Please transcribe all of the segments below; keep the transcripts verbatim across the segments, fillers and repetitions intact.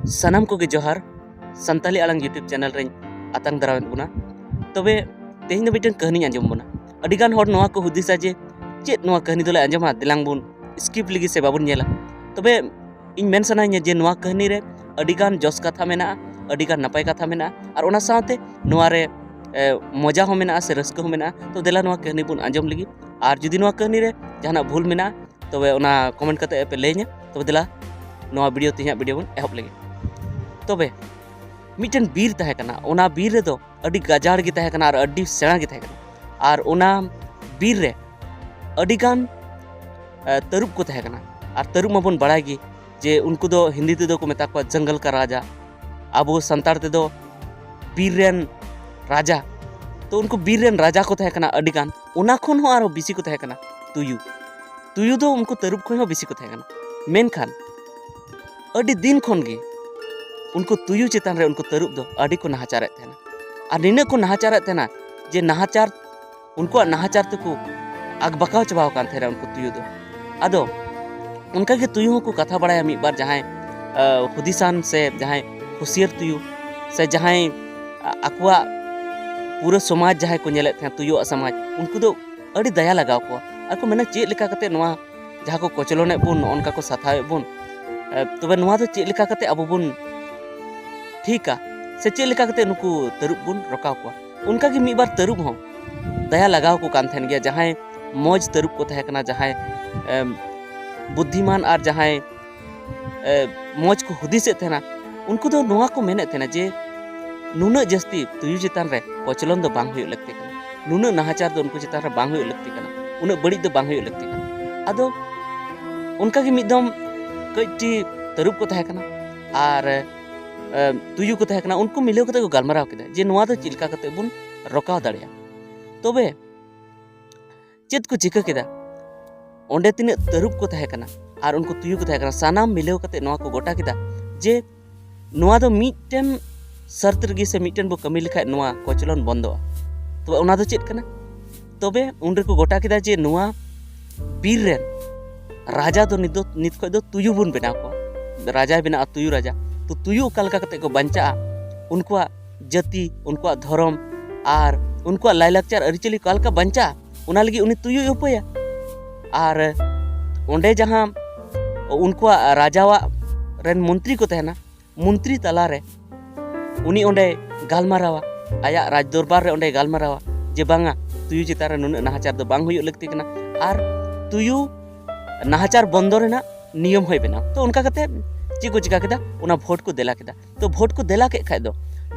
ᱥᱟᱱᱟᱢ ᱠᱚᱜᱮ ᱡᱚᱦᱟᱨ᱾ ᱥᱟᱱᱛᱟᱞᱤ ᱟᱲᱟᱝ YouTube ᱪᱮᱱᱮᱞ ᱨᱮᱧ ᱟᱛᱟᱝ ᱫᱟᱨᱟᱢᱮᱫ ᱵᱚᱱᱟ᱾ ᱛᱚᱵᱮ ᱛᱮᱦᱮᱧ ᱫᱚ ᱢᱤᱫᱴᱟᱝ ᱠᱟᱹᱦᱱᱤᱧ ᱟᱸᱡᱚᱢ ᱵᱚᱱᱟ᱾ ᱟᱹᱰᱤᱜᱟᱱ ᱦᱚᱲ ᱱᱚᱣᱟ ᱠᱚ ᱦᱩᱫᱤᱥᱟ ᱡᱮ ᱪᱮᱫ ᱱᱚᱣᱟ ᱠᱟᱹᱦᱱᱤ ᱫᱚᱞᱮ ᱟᱸᱡᱚᱢᱟ, ᱫᱮᱞᱟᱝ ᱵᱚᱱ skip ᱞᱮᱜᱮ ᱥᱮ ᱵᱟᱵᱚᱱ ᱧᱮᱞᱟ᱾ ᱛᱚᱵᱮ ᱤᱧ ᱢᱮᱱ ᱥᱟᱱᱟᱧᱟ ᱡᱮ ᱱᱚᱣᱟ ᱠᱟᱹᱦᱱᱤ ᱨᱮ ᱟᱹᱰᱤᱜᱟᱱ ᱡᱚᱥ ᱠᱟᱛᱷᱟ ᱢᱮᱱᱟᱜᱼᱟ, ᱟᱹᱰᱤᱜᱟᱱ ᱱᱟᱯᱟᱭ ᱠᱟᱛᱷᱟ ᱢᱮᱱᱟᱜᱼᱟ, ᱟᱨ ᱚᱱᱟ ᱥᱟᱶᱛᱮ ᱱᱚᱣᱟ ᱨᱮ ᱮ, ᱢᱚᱡᱟ ᱦᱚᱸ ᱢᱮᱱᱟᱜᱼᱟ ᱥᱮ ᱨᱟᱹᱥᱠᱟᱹ ᱦᱚᱸ ᱢᱮᱱᱟᱜᱼᱟ᱾ ᱛᱚ ᱫᱮᱞᱟ ᱱᱚᱣᱟ ᱠᱟᱹᱦᱱᱤ ᱵᱚᱱ ᱟᱸᱡᱚᱢ ᱞᱮᱜᱮ, ᱟᱨ ᱡᱩᱫᱤ ᱱᱚᱣᱟ ᱠᱟᱹᱦᱱᱤ ᱨᱮ ᱡᱟᱦᱟᱱᱟᱜ ᱵᱷᱩᱞ ᱢᱮᱱᱟᱜᱼᱟ ᱛᱚᱵᱮ ᱚᱱᱟ comment ᱠᱟᱛᱮ ᱯᱮ ᱞᱟᱹᱭᱟᱹᱧᱟ᱾ ᱛᱚᱵᱮ ᱫᱮᱞᱟ ᱱᱚᱣᱟ video, ᱛᱮᱦᱮᱧᱟᱜ video ᱵᱚᱱ ᱮᱦᱚᱵ ᱞᱮᱜᱮ᱾ ᱛᱚᱵᱮ ᱢᱤᱫᱴᱮᱱ ᱵᱤᱨ ᱛᱟᱦᱮᱸ ᱠᱟᱱᱟ᱾ ᱚᱱᱟ ᱵᱤᱨ ᱨᱮᱫᱚ ᱟᱹᱰᱤ ᱜᱟᱡᱟᱲ ᱜᱮ ᱛᱟᱦᱮᱸ ᱠᱟᱱᱟ ᱟᱨ ᱟᱹᱰᱤ ᱥᱮᱬᱟ ᱜᱮ ᱛᱟᱦᱮᱸ ᱠᱟᱱᱟ᱾ ᱟᱨ ᱚᱱᱟ ᱵᱤᱨ ᱨᱮ ᱟᱹᱰᱤᱜᱟᱱ ᱮ, ᱛᱟᱹᱨᱩᱵ ᱠᱚ ᱛᱟᱦᱮᱸ ᱠᱟᱱᱟ᱾ ᱟᱨ ᱛᱟᱹᱨᱩᱵ ᱢᱟᱵᱚᱱ ᱵᱟᱲᱟᱭ ᱜᱮ ᱡᱮ ᱩᱱᱠᱩ ᱫᱚ ᱦᱤᱱᱫᱤ ᱛᱮᱫᱚ ᱠᱚ ᱢᱮᱛᱟ ᱠᱚᱣᱟ ᱡᱚᱝᱜᱚᱞ ᱠᱟ ᱨᱟᱡᱟ, ᱟᱵᱚ ᱥᱟᱱᱛᱟᱲ ᱛᱮᱫᱚ ᱵᱤᱨ ᱨᱮᱱ ᱨᱟᱡᱟ᱾ ᱛᱚ ᱩᱱᱠᱩ ᱵᱤᱨ ᱨᱮᱱ ᱨᱟᱡᱟ ᱠᱚ ᱛᱟᱦᱮᱸ ᱠᱟᱱᱟ ᱟᱹᱰᱤᱜᱟᱱ, ᱚᱱᱟ ᱠᱷᱚᱱ ᱦᱚᱸ ᱟᱨᱦᱚᱸ ᱵᱮᱥᱤ ᱠᱚ ᱛᱟᱦᱮᱸ ᱠᱟᱱᱟ ᱛᱩᱭᱩ᱾ ᱛᱩᱭᱩ ᱫᱚ ᱩᱱᱠᱩ ᱛᱟᱹᱨᱩᱵ ᱠᱷᱚᱱ ᱦᱚᱸ ᱵᱮᱥᱤ ᱠᱚ ᱛᱟᱦᱮᱸ ᱠᱟᱱᱟ᱾ ᱢᱮᱱᱠᱷᱟᱱ ᱟᱹᱰᱤ ᱫᱤᱱ ᱠᱷᱚᱱ ᱜᱮ ᱩᱱᱠᱩ ᱛᱩᱭᱩ ᱪᱮᱛᱟᱱ ᱨᱮ ᱩᱱᱠᱩ ᱛᱟᱹᱨᱩᱵ ᱫᱚ ᱟᱹᱰᱤ ᱠᱚ ᱱᱟᱦᱟᱪᱟᱨᱮᱫ ᱛᱟᱦᱮᱱᱟ᱾ ᱟᱨ ᱱᱤᱱᱟᱹᱜ ᱠᱚ ᱱᱟᱦᱟᱪᱟᱨᱮᱫ ᱛᱟᱦᱮᱱᱟ ᱡᱮ ᱱᱟᱦᱟᱪᱟᱨ, ᱩᱱᱠᱩᱣᱟᱜ ᱱᱟᱦᱟᱪᱟᱨ ᱛᱮᱠᱚ ᱟᱠᱵᱟᱠᱟᱣ ᱪᱟᱵᱟᱣ ᱟᱠᱟᱱ ᱛᱟᱦᱮᱱᱟ ᱩᱱᱠᱩ ᱛᱩᱭᱩ ᱫᱚ᱾ ᱟᱫᱚ ᱚᱱᱠᱟᱜᱮ ᱛᱩᱭᱩ ᱦᱚᱸᱠᱚ ᱠᱟᱛᱷᱟ ᱵᱟᱲᱟᱭᱟ ᱢᱤᱫ ᱵᱟᱨ, ᱡᱟᱦᱟᱸᱭ ᱟ, ᱦᱩᱫᱤᱥᱟᱱ ᱥᱮ ᱡᱟᱦᱟᱸᱭ ᱦᱩᱥᱤᱭᱟᱹᱨ ᱛᱩᱭᱩ ᱥᱮ ᱡᱟᱦᱟᱸᱭ ᱟ-, ᱟᱠᱚᱣᱟᱜ ᱯᱩᱨᱟᱹ ᱥᱚᱢᱟᱡᱽ ᱡᱟᱦᱟᱸᱭ ᱠᱚ ᱧᱮᱞᱮᱫ ᱛᱟᱦᱮᱸᱫ, ᱛᱩᱭᱩᱣᱟᱜ ᱥᱚᱢᱟᱡᱽ, ᱩᱱᱠᱩ ᱫᱚ ᱟᱹᱰᱤ ᱫᱟᱭᱟ ᱞᱟᱜᱟᱣ ᱠᱚᱣᱟ᱾ ᱟᱨ ᱠᱚ ᱢᱮᱱᱟ, ᱪᱮᱫ ᱞᱮᱠᱟ ᱠᱟᱛᱮ ᱱᱚᱣᱟ ᱡᱟᱦᱟᱸ ᱠᱚ ᱠᱚᱪᱞᱚᱱᱮᱫ ᱵᱚᱱ, ᱱᱚᱜᱼᱚ ᱱᱚᱝᱠᱟ ᱠᱚ ᱥᱟᱛᱟᱣᱮᱫ ᱵᱚᱱ, ᱮ, ᱛᱚᱵᱮ ᱱᱚᱣᱟ ᱫᱚ ᱪᱮᱫ ᱞᱮᱠᱟ ᱠᱟᱛᱮ ᱟᱵᱚ ᱵᱚᱱ ᱴᱷᱤᱠᱟ ᱥᱮ ᱪᱮᱫ ᱞᱮᱠᱟ ᱠᱟᱛᱮ ᱱᱩᱠᱩ ᱛᱟᱹᱨᱩᱵ ᱵᱚᱱ ᱨᱚᱠᱟᱣ ᱠᱚᱣᱟ? ᱚᱱᱠᱟᱜᱮ ᱢᱤᱫ ᱵᱟᱨ ᱛᱟᱹᱨᱩᱵ ᱦᱚᱸ ᱫᱟᱭᱟ ᱞᱟᱜᱟᱣ ᱠᱚ ᱠᱟᱱ ᱛᱟᱦᱮᱱ ᱜᱮᱭᱟ᱾ ᱡᱟᱦᱟᱸᱭ ᱢᱚᱡᱽ ᱛᱟᱹᱨᱩᱵ ᱠᱚ ᱛᱟᱦᱮᱸ ᱠᱟᱱᱟ, ᱡᱟᱦᱟᱸᱭ ᱮᱢ, ᱵᱩᱫᱽᱫᱷᱤᱢᱟᱱ ᱟᱨ ᱡᱟᱦᱟᱸᱭ ᱮ, ᱢᱚᱡᱽ ᱠᱚ ᱦᱩᱫᱤᱥᱮᱫ ᱛᱟᱦᱮᱱᱟ, ᱩᱱᱠᱩ ᱫᱚ ᱱᱚᱣᱟ ᱠᱚ ᱢᱮᱱᱮᱫ ᱛᱟᱦᱮᱱᱟ ᱡᱮ ᱱᱩᱱᱟᱹᱜ ᱡᱟᱹᱥᱛᱤ ᱛᱩᱭᱩ ᱪᱮᱛᱟᱱ ᱨᱮ ᱠᱚᱪᱞᱚᱱ ᱫᱚ ᱵᱟᱝ ᱦᱩᱭᱩᱜ ᱞᱟᱹᱠᱛᱤ ᱠᱟᱱᱟ, ᱱᱩᱱᱟᱹᱜ ᱱᱟᱦᱟᱪᱟᱨ ᱫᱚ ᱩᱱᱠᱩ ᱪᱮᱛᱟᱱ ᱨᱮ ᱵᱟᱝ ᱦᱩᱭᱩᱜ ᱞᱟᱹᱠᱛᱤ ᱠᱟᱱᱟ, ᱩᱱᱟᱹᱜ ᱵᱟᱹᱲᱤᱡ ᱫᱚ ᱵᱟᱝ ᱦᱩᱭᱩᱜ ᱞᱟᱹᱠᱛᱤ ᱠᱟᱱᱟ᱾ ᱟᱫᱚ ᱚᱱᱠᱟᱜᱮ ᱢᱤᱫ ᱫᱚᱢ ᱠᱟᱹᱡᱴᱤ ᱛᱟᱹᱨᱩᱵ ᱠᱚ ᱛᱟᱦᱮᱸ ᱠᱟᱱᱟ ᱟᱨ ᱮ, ᱛᱩᱭᱩ ᱠᱚ ᱛᱟᱦᱮᱸ ᱠᱟᱱᱟ, ᱩᱱᱠᱩ ᱢᱤᱞᱟᱹᱣ ᱠᱟᱛᱮ ᱠᱚ ᱜᱟᱞᱢᱟᱨᱟᱣ ᱠᱮᱫᱟ ᱡᱮ ᱱᱚᱣᱟ ᱫᱚ ᱪᱮᱫ ᱞᱮᱠᱟ ᱠᱟᱛᱮ ᱵᱚᱱ ᱨᱚᱠᱟᱣ ᱫᱟᱲᱮᱭᱟᱜᱼᱟ᱾ ᱛᱚᱵᱮ ᱪᱮᱫ ᱠᱚ ᱪᱤᱠᱟᱹ ᱠᱮᱫᱟ? ᱚᱸᱰᱮ ᱛᱤᱱᱟᱹᱜ ᱛᱟᱹᱨᱩᱵ ᱠᱚ ᱛᱟᱦᱮᱸ ᱠᱟᱱᱟ ᱟᱨ ᱩᱱᱠᱩ ᱛᱩᱭᱩ ᱠᱚ ᱛᱟᱦᱮᱸ ᱠᱟᱱᱟ, ᱥᱟᱱᱟᱢ ᱢᱤᱞᱟᱹᱣ ᱠᱟᱛᱮ ᱱᱚᱣᱟ ᱠᱚ ᱜᱚᱴᱟ ᱠᱮᱫᱟ ᱡᱮ ᱱᱚᱣᱟ ᱫᱚ ᱢᱤᱫᱴᱮᱱ ᱥᱟᱨᱛ ᱨᱮᱜᱮ ᱥᱮ ᱢᱤᱫᱴᱮᱱ ᱵᱚ ᱠᱟᱹᱢᱤ ᱞᱮᱠᱷᱟᱡ ᱱᱚᱣᱟ ᱠᱚᱪᱞᱚᱱ ᱵᱚᱱᱫᱚᱜᱼᱟ᱾ ᱛᱚᱵᱮ ᱚᱱᱟ ᱫᱚ ᱪᱮᱫ ᱠᱟᱱᱟ? ᱛᱚᱵᱮ ᱩᱱ ᱨᱮᱠᱚ ᱜᱚᱴᱟ ᱠᱮᱫᱟ ᱡᱮ ᱱᱚᱣᱟ ᱵᱤᱨ ᱨᱮᱱ ᱨᱟᱡᱟ ᱫᱚ ᱱᱤᱛ ᱫᱚ, ᱱᱤᱛ ᱠᱷᱚᱡ ᱫᱚ ᱛᱩᱭᱩ ᱵᱚᱱ ᱵᱮᱱᱟᱣ ᱠᱚᱣᱟ, ᱨᱟᱡᱟᱭ ᱵᱮᱱᱟᱜᱼᱟ ᱛᱩᱭᱩ ᱨᱟᱡᱟ᱾ ᱛᱚ ᱛᱩᱭᱩ ᱚᱠᱟ ᱞᱮᱠᱟ ᱠᱟᱛᱮ ᱠᱚ ᱵᱟᱧᱪᱟᱜᱼᱟ, ᱩᱱᱠᱩᱣᱟᱜ ᱡᱟᱹᱛᱤ, ᱩᱱᱠᱩᱣᱟᱜ ᱫᱷᱚᱨᱚᱢ ᱟᱨ ᱩᱱᱠᱩᱣᱟᱜ ᱞᱟᱭᱼᱞᱟᱠᱪᱟᱨ ᱟᱹᱨᱤᱪᱟᱹᱞᱤ ᱚᱠᱟ ᱞᱮᱠᱟ ᱵᱟᱧᱪᱟᱜᱼᱟ, ᱚᱱᱟ ᱞᱟᱹᱜᱤᱫ ᱩᱱᱤ ᱛᱩᱭᱩᱭ ᱩᱯᱟᱹᱭᱟ᱾ ᱟᱨ ᱚᱸᱰᱮ ᱡᱟᱦᱟᱸ ᱩᱱᱠᱩᱣᱟᱜ ᱨᱟᱡᱟᱣᱟᱜ ᱨᱮᱱ ᱢᱚᱱᱛᱨᱤ ᱠᱚ ᱛᱟᱦᱮᱱᱟ, ᱢᱚᱱᱛᱨᱤ ᱛᱟᱞᱟᱨᱮ ᱩᱱᱤ ᱚᱸᱰᱮ ᱜᱟᱞᱢᱟᱨᱟᱣᱟ, ᱟᱭᱟᱜ ᱨᱟᱡᱽ ᱫᱚᱨᱵᱟᱨ ᱨᱮ ᱚᱸᱰᱮ ᱜᱟᱞᱢᱟᱨᱟᱣᱟ ᱡᱮ ᱵᱟᱝᱟ, ᱛᱩᱭᱩ ᱪᱮᱛᱟᱱ ᱨᱮ ᱱᱩᱱᱟᱹᱜ ᱱᱟᱦᱟᱪᱟᱨ ᱫᱚ ᱵᱟᱝ ᱦᱩᱭᱩᱜ ᱞᱟᱹᱠᱛᱤ ᱠᱟᱱᱟ ᱟᱨ ᱛᱩᱭᱩ ᱱᱟᱦᱟᱪᱟᱨ ᱵᱚᱱᱫᱚ ᱨᱮᱱᱟᱜ ᱱᱤᱭᱚᱢ ᱦᱚᱸᱭ ᱵᱮᱱᱟᱣ᱾ ᱛᱚ ᱚᱱᱠᱟ ᱠᱟᱛᱮ ᱪᱮᱫ ᱠᱚ ᱪᱤᱠᱟ ᱠᱮᱫᱟ? ᱚᱱᱟ ᱵᱷᱳᱴ ᱠᱚ ᱫᱮᱞᱟ ᱠᱮᱫᱟ᱾ ᱛᱚ ᱵᱷᱳᱴ ᱠᱚ ᱫᱮᱞᱟ ᱠᱮᱫ ᱠᱷᱟᱡ ᱫᱚ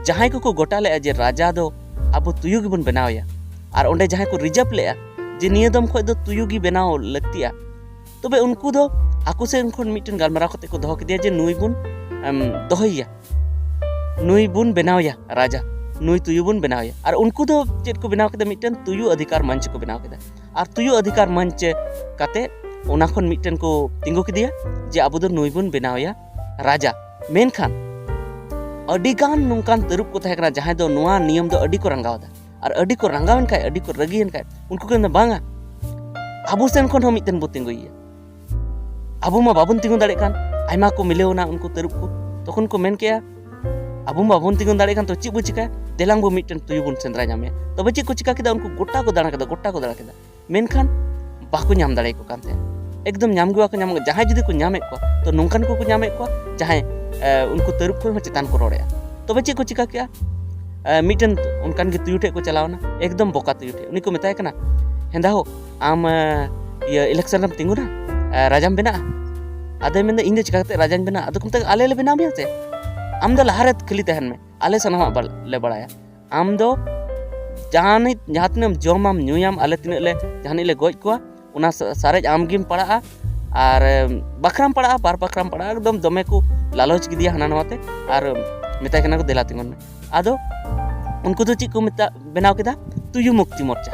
ᱡᱟᱦᱟᱸᱭ ᱠᱚᱠᱚ ᱜᱚᱴᱟ ᱞᱮᱫᱼᱟ ᱡᱮ ᱨᱟᱡᱟ ᱫᱚ ᱟᱵᱚ ᱛᱩᱭᱩ ᱜᱮᱵᱚᱱ ᱵᱮᱱᱟᱣᱮᱭᱟ, ᱟᱨ ᱚᱸᱰᱮ ᱡᱟᱦᱟᱸᱭ ᱠᱚ ᱨᱤᱡᱟᱨᱵᱷ ᱞᱮᱫᱼᱟ ᱡᱮ ᱱᱤᱭᱟᱹ ᱫᱚᱢ ᱠᱷᱚᱡ ᱫᱚ ᱛᱩᱭᱩ ᱜᱮ ᱵᱮᱱᱟᱣ ᱞᱟᱹᱠᱛᱤᱜᱼᱟ, ᱛᱚᱵᱮ ᱩᱱᱠᱩ ᱫᱚ ᱟᱠᱚ ᱥᱮᱫ ᱠᱷᱚᱱ ᱢᱤᱫᱴᱮᱱ ᱜᱟᱞᱢᱟᱨᱟᱣ ᱠᱟᱛᱮ ᱠᱚ ᱫᱚᱦᱚ ᱠᱮᱫᱮᱭᱟ ᱡᱮ ᱱᱩᱭ ᱵᱚᱱ, ᱮᱢ, ᱫᱚᱦᱚᱭᱮᱭᱟ, ᱱᱩᱭ ᱵᱚᱱ ᱵᱮᱱᱟᱣᱮᱭᱟ ᱨᱟᱡᱟ, ᱱᱩᱭ ᱛᱩᱭᱩ ᱵᱚᱱ ᱵᱮᱱᱟᱣᱮᱭᱟ᱾ ᱟᱨ ᱩᱱᱠᱩ ᱫᱚ ᱪᱮᱫ ᱠᱚ ᱵᱮᱱᱟᱣ ᱠᱮᱫᱟ? ᱢᱤᱫᱴᱮᱱ ᱛᱩᱭᱩ ᱚᱫᱷᱤᱠᱟᱨ ᱢᱚᱧᱪ ᱠᱚ ᱵᱮᱱᱟᱣ ᱠᱮᱫᱟ᱾ ᱟᱨ ᱛᱩᱭᱩ ᱚᱫᱷᱤᱠᱟᱨ ᱢᱚᱧᱪ ᱠᱟᱛᱮ ᱚᱱᱟ ᱠᱷᱚᱱ ᱢᱤᱫᱴᱮᱱ ᱠᱚ ᱛᱤᱸᱜᱩ ᱠᱮᱫᱮᱭᱟ ᱡᱮ ᱟᱵᱚ ᱫᱚ ᱱᱩᱭ ᱵᱚᱱ ᱵᱮᱱᱟᱣᱮᱭᱟ ᱨᱟᱡᱟ᱾ ᱢᱮᱱᱠᱷᱟᱱ ᱟᱹᱰᱤᱜᱟᱱ ᱱᱚᱝᱠᱟᱱ ᱛᱟᱹᱨᱩᱵ ᱠᱚ ᱛᱟᱦᱮᱸ ᱠᱟᱱᱟ ᱡᱟᱦᱟᱸᱭ ᱫᱚ ᱱᱚᱣᱟ ᱱᱤᱭᱚᱢ ᱫᱚ ᱟᱹᱰᱤ ᱠᱚ ᱨᱟᱸᱜᱟᱣ ᱮᱫᱟ᱾ ᱟᱨ ᱟᱹᱰᱤ ᱠᱚ ᱨᱟᱸᱜᱟᱣᱮᱱ ᱠᱷᱟᱡ, ᱟᱹᱰᱤ ᱠᱚ ᱨᱟᱹᱜᱤᱭᱮᱱ ᱠᱷᱟᱡ, ᱩᱱᱠᱩ ᱠᱚ ᱢᱮᱱᱫᱟ, ᱵᱟᱝᱟ, ᱟᱵᱚ ᱥᱮᱱ ᱠᱷᱚᱱ ᱦᱚᱸ ᱢᱤᱫᱴᱮᱱ ᱵᱚ ᱛᱤᱸᱜᱩᱭᱮᱭᱟ᱾ ᱟᱵᱚ ᱢᱟ ᱵᱟᱵᱚᱱ ᱛᱤᱸᱜᱩ ᱫᱟᱲᱮᱭᱟᱜ ᱠᱟᱱ, ᱟᱭᱢᱟ ᱠᱚ ᱢᱤᱞᱟᱹᱣ ᱮᱱᱟ ᱩᱱᱠᱩ ᱛᱟᱹᱨᱩᱵ ᱠᱚ᱾ ᱛᱚᱠᱷᱚᱱ ᱠᱚ ᱢᱮᱱ ᱠᱮᱜᱼᱟ, ᱟᱵᱚ ᱢᱟ ᱵᱟᱵᱚᱱ ᱛᱤᱸᱜᱩ ᱫᱟᱲᱮᱭᱟᱜ ᱠᱟᱱ, ᱛᱚ ᱪᱮᱫ ᱵᱚ ᱪᱤᱠᱟᱹᱭᱟ? ᱫᱮᱞᱟᱝ ᱵᱚ ᱢᱤᱫᱴᱮᱱ ᱛᱩᱭᱩ ᱵᱚᱱ ᱥᱮᱸᱫᱽᱨᱟ ᱧᱟᱢᱮᱭᱟ᱾ ᱛᱚᱵᱮ ᱪᱮᱫ ᱠᱚ ᱪᱤᱠᱟ ᱠᱮᱫᱟ? ᱩᱱᱠᱩ ᱜᱚᱴᱟ ᱠᱚ ᱫᱟᱬᱟ ᱠᱮᱫᱟ, ᱜᱚᱴᱟ ᱠᱚ ᱫᱟᱬᱟ ᱠᱮᱫᱟ, ᱢᱮᱱᱠᱷᱟᱱ ᱵᱟᱠᱚ ᱧᱟᱢ ᱫᱟᱲᱮᱭᱟᱠᱚ ᱠᱟᱱ ᱛᱟᱦᱮᱸᱫ᱾ ᱮᱠᱫᱚᱢ ᱧᱟᱢ ᱜᱮ ᱵᱟᱠᱚ ᱧᱟᱢ, ᱡᱟᱦᱟᱸᱭ ᱡᱩᱫᱤ ᱠᱚ ᱧᱟᱢᱮᱫ ᱠᱚᱣᱟ, ᱛᱚ ᱱᱚᱝᱠᱟᱱ ᱠᱚᱠᱚ ᱧᱟᱢᱮᱫ ᱠᱚᱣᱟ ᱡᱟᱦᱟᱸᱭ, ᱮ, ᱩᱱᱠᱩ ᱛᱟᱹᱨᱩᱵ ᱠᱷᱚᱱ ᱦᱚᱸ ᱪᱮᱛᱟᱱ ᱠᱚ ᱨᱚᱲᱮᱫᱼᱟ᱾ ᱛᱚᱵᱮ ᱪᱮᱫ ᱠᱚ ᱪᱤᱠᱟ ᱠᱮᱜᱼᱟ? ᱮ, ᱢᱤᱫᱴᱮᱱ ᱚᱱᱠᱟᱱ ᱜᱮ ᱛᱩᱭᱩ ᱴᱷᱮᱡ ᱠᱚ ᱪᱟᱞᱟᱣᱱᱟ, ᱮᱠᱫᱚᱢ ᱵᱚᱠᱟ ᱛᱩᱭᱩ ᱴᱷᱮᱡ᱾ ᱩᱱᱤ ᱠᱚ ᱢᱮᱛᱟᱭ ᱠᱟᱱᱟ, ᱦᱮᱸᱫᱟ ᱦᱳ, ᱟᱢ, ᱮ, ᱤᱭᱟᱹ, election ᱨᱮᱢ ᱛᱤᱸᱜᱩᱱᱟ, ᱮ, ᱨᱟᱡᱟᱢ ᱵᱮᱱᱟᱜᱼᱟ? ᱟᱫᱚᱭ ᱢᱮᱱᱫᱟ, ᱤᱧ ᱫᱚ ᱪᱤᱠᱟ ᱠᱟᱛᱮ ᱨᱟᱡᱟᱧ ᱵᱮᱱᱟᱜᱼᱟ? ᱟᱫᱚ ᱠᱚ ᱢᱮᱛᱟᱭ, ᱟᱞᱮ ᱞᱮ ᱵᱮᱱᱟᱣ ᱢᱮᱭᱟ ᱥᱮ, ᱟᱢ ᱫᱚ ᱞᱟᱦᱟᱨᱮ ᱠᱷᱟᱹᱞᱤ ᱛᱟᱦᱮᱱ ᱢᱮ, ᱟᱞᱮ ᱥᱟᱱᱟᱢᱟᱜ ᱵᱟ-, ᱞᱮ ᱵᱟᱲᱟᱭᱟ᱾ ᱟᱢ ᱫᱚ ᱡᱟᱦᱟᱱᱤᱡ, ᱡᱟᱦᱟᱸ ᱛᱤᱱᱟᱹᱜ ᱮᱢ ᱡᱚᱢᱟᱢ ᱧᱩᱭᱟᱢ, ᱟᱞᱮ ᱛᱤᱱᱟᱹᱜ ᱞᱮ, ᱡᱟᱦᱟᱱᱤᱡ ᱞᱮ ᱜᱚᱡ ᱠᱚᱣᱟ, ᱚᱱᱟ ᱥᱟ-, ᱥᱟᱨᱮᱡ ᱟᱢ ᱜᱮᱢ ᱯᱟᱲᱟᱜᱼᱟ᱾ ᱟᱨ, ᱮᱢ, ᱵᱟᱠᱷᱨᱟᱢ ᱯᱟᱲᱟᱜᱼᱟ, ᱵᱟᱨ ᱵᱟᱠᱷᱨᱟᱢ ᱯᱟᱲᱟᱜᱼᱟ᱾ ᱮᱠᱫᱚᱢ ᱫᱚᱢᱮ ᱠᱚ ᱞᱟᱞᱚᱪ ᱠᱮᱫᱮᱭᱟ ᱦᱟᱱᱟ ᱱᱟᱣᱟ ᱛᱮ, ᱟᱨ, ᱮᱢ, ᱢᱮᱛᱟᱭ ᱠᱟᱱᱟ ᱠᱚ, ᱫᱮᱞᱟ ᱛᱤᱸᱜᱩᱱ ᱢᱮ᱾ ᱟᱫᱚ ᱩᱱᱠᱩ ᱫᱚ ᱪᱮᱫ ᱠᱚ ᱢᱮᱛᱟ-, ᱵᱮᱱᱟᱣ ᱠᱮᱫᱟ? ᱛᱩᱭᱩ ᱢᱩᱠᱛᱤ ᱢᱳᱨᱪᱟ᱾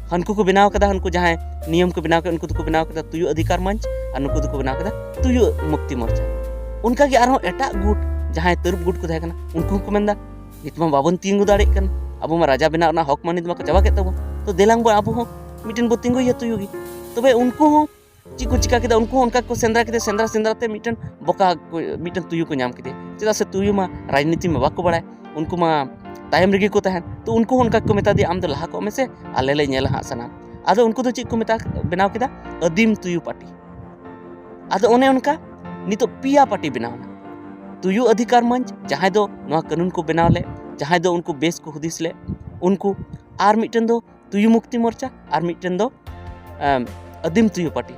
ᱦᱟᱱᱠᱩ ᱠᱚ ᱵᱮᱱᱟᱣ ᱠᱮᱫᱟ, ᱦᱟᱱᱠᱩ ᱡᱟᱦᱟᱸᱭ ᱱᱤᱭᱚᱢ ᱠᱚ ᱵᱮᱱᱟᱣ ᱠᱮᱫᱟ, ᱩᱱᱠᱩ ᱫᱚᱠᱚ ᱵᱮᱱᱟᱣ ᱠᱮᱫᱟ ᱛᱩᱭᱩ ᱚᱫᱷᱤᱠᱟᱨ ᱢᱚᱧᱪ, ᱟᱨ ᱱᱩᱠᱩ ᱫᱚᱠᱚ ᱵᱮᱱᱟᱣ ᱠᱮᱫᱟ ᱛᱩᱭᱩ ᱢᱩᱠᱛᱤ ᱢᱳᱨᱪᱟ᱾ ᱚᱱᱠᱟᱜᱮ ᱟᱨᱦᱚᱸ ᱮᱴᱟᱜ ᱜᱩᱴ, ᱡᱟᱦᱟᱸᱭ ᱛᱟᱹᱨᱩᱵ ᱜᱩᱴ ᱠᱚ ᱛᱟᱦᱮᱸ ᱠᱟᱱᱟ, ᱩᱱᱠᱩ ᱦᱚᱸᱠᱚ ᱢᱮᱱᱫᱟ, ᱱᱤᱛ ᱢᱟ ᱵᱟᱵᱚᱱ ᱛᱤᱸᱜᱩ ᱫᱟᱲᱮᱭᱟᱜ ᱠᱟᱱ, ᱟᱵᱚ ᱢᱟ ᱨᱟᱡᱟ ᱵᱮᱱᱟᱣ ᱨᱮᱱᱟᱜ ᱦᱚᱠ ᱢᱟ ᱱᱤᱛ ᱢᱟᱠᱚ ᱪᱟᱵᱟ ᱠᱮᱫ ᱛᱟᱵᱚᱱ, ᱛᱚ ᱫᱮᱞᱟᱝ ᱵᱚ ᱟᱵᱚ ᱦᱚᱸ ᱢᱤᱫᱴᱮᱱ ᱵᱚ ᱛᱤᱸᱜᱩᱭᱟ ᱛᱩᱭᱩ ᱜᱮ᱾ ᱛᱚᱵᱮ ᱩᱱᱠᱩ ᱦᱚᱸ ᱪᱮᱫ ᱠᱚ ᱪᱤᱠᱟ ᱠᱮᱫᱟ? ᱩᱱᱠᱩ ᱦᱚᱸ ᱚᱱᱠᱟ ᱠᱚ ᱥᱮᱸᱫᱽᱨᱟ ᱠᱮᱫᱮᱭᱟ, ᱥᱮᱸᱫᱽᱨᱟ ᱥᱮᱸᱫᱽᱨᱟ ᱛᱮ ᱢᱤᱫᱴᱮᱱ ᱵᱚᱠᱟ ᱠᱚ, ᱢᱤᱫᱴᱮᱱ ᱛᱩᱭᱩ ᱠᱚ ᱧᱟᱢ ᱠᱮᱫᱮᱭᱟ᱾ ᱪᱮᱫᱟᱜ ᱥᱮ ᱛᱩᱭᱩ ᱢᱟ ᱨᱟᱡᱽᱱᱤᱛᱤ ᱢᱟ ᱵᱟᱠᱚ ᱵᱟᱲᱟᱭ, ᱩᱱᱠᱩ ᱢᱟ ᱛᱟᱭᱚᱢ ᱨᱮᱜᱮ ᱠᱚ ᱛᱟᱦᱮᱱ᱾ ᱛᱚ ᱩᱱᱠᱩ ᱦᱚᱸ ᱚᱱᱠᱟ ᱠᱚ ᱢᱮᱛᱟ ᱫᱮᱭᱟ, "ᱟᱢ ᱫᱚ ᱞᱟᱦᱟ ᱠᱚᱜ ᱢᱮᱥᱮ, ᱟᱞᱮ ᱞᱮ ᱧᱮᱞᱟ ᱦᱟᱸᱜ ᱥᱟᱱᱟᱢ᱾" ᱟᱫᱚ ᱩᱱᱠᱩ ᱫᱚ ᱪᱮᱫ ᱠᱚ ᱢᱮᱛᱟ, ᱵᱮᱱᱟᱣ ᱠᱮᱫᱟ? ᱟᱹᱫᱤᱢ ᱛᱩᱭᱩ ᱯᱟᱨᱴᱤ᱾ ᱟᱫᱚ ᱚᱱᱮ ᱚᱱᱠᱟ ᱱᱤᱛᱚᱜ ᱯᱮᱭᱟ ᱯᱟᱨᱴᱤ ᱵᱮᱱᱟᱣ ᱮᱱᱟ᱾ ᱛᱩᱭᱩ ᱚᱫᱷᱤᱠᱟᱨ ᱢᱚᱧᱪ, ᱡᱟᱦᱟᱸᱭ ᱫᱚ ᱱᱚᱣᱟ ᱠᱟᱹᱱᱩᱱ ᱠᱚ ᱵᱮᱱᱟᱣ ᱞᱮᱫ, ᱡᱟᱦᱟᱸᱭ ᱫᱚ ᱩᱱᱠᱩ ᱵᱮᱥ ᱠᱚ ᱦᱩᱫᱤᱥ ᱞᱮᱫ, ᱩᱱᱠᱩ, ᱟᱨ ᱢᱤᱫᱴᱮᱱ ᱫᱚ ᱛᱩᱭᱩ ᱢᱩᱠᱛᱤ ᱢᱳᱨᱪᱟ, ᱟᱨ ᱢᱤᱫᱴᱮᱱ ᱫᱚ ᱟᱢ, ᱟᱹᱫᱤᱢ ᱛᱩᱭᱩ ᱯᱟᱨᱴᱤ᱾